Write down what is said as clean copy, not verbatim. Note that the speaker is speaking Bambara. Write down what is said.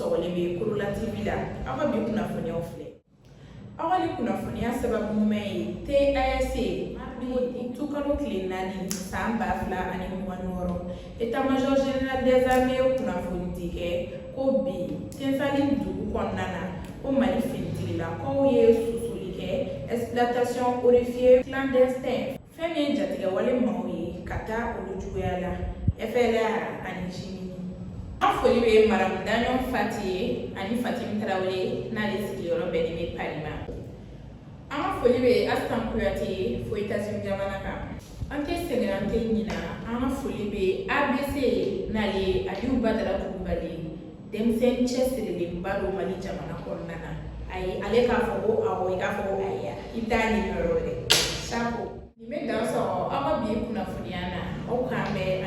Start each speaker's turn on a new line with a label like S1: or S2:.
S1: sɔgɔlen bɛ Korola TV la. Aw ka bi kunnafoniyaw filɛ. Aw ka nin kunnafoniya sababu ɲuman ye TAS mardi utukalo tile 4 san 2026, état-major général des armées ye kunnafonidi kɛ ko bi Tinzali dugu kɔnɔna na, ko Mali finitigilakaw ye susuli kɛ exploitation aurifère clandestin, fɛn min ye jatigɛwale maaw ye ka taa olu juguya la FLA ani JNIM. An foli bɛ Maramu Daɲɔn Fati ye ani Fatimi Tarawele, n'ale sigiyɔrɔ bɛnnen bɛ Paris ma. An ka foli bɛ Asitan Kuyate ye fo États-Unis jamana kan. An tɛ sɛgɛn, an tɛ ɲina. An ka foli bɛ ABC ye, n'ale ye Aliyu Badara Kulubali ye, denmisɛnnin cɛsirilenba don Mali jamana kɔnɔna na. Ayi, ale k'a fɔ ko awɔ, i k'a fɔ ko ayi, i bɛ taa ɲini yɔrɔ wɛrɛ. Sako nin bɛ dan sɔrɔ aw ka bi kunnafoniya na. Aw k'an bɛn.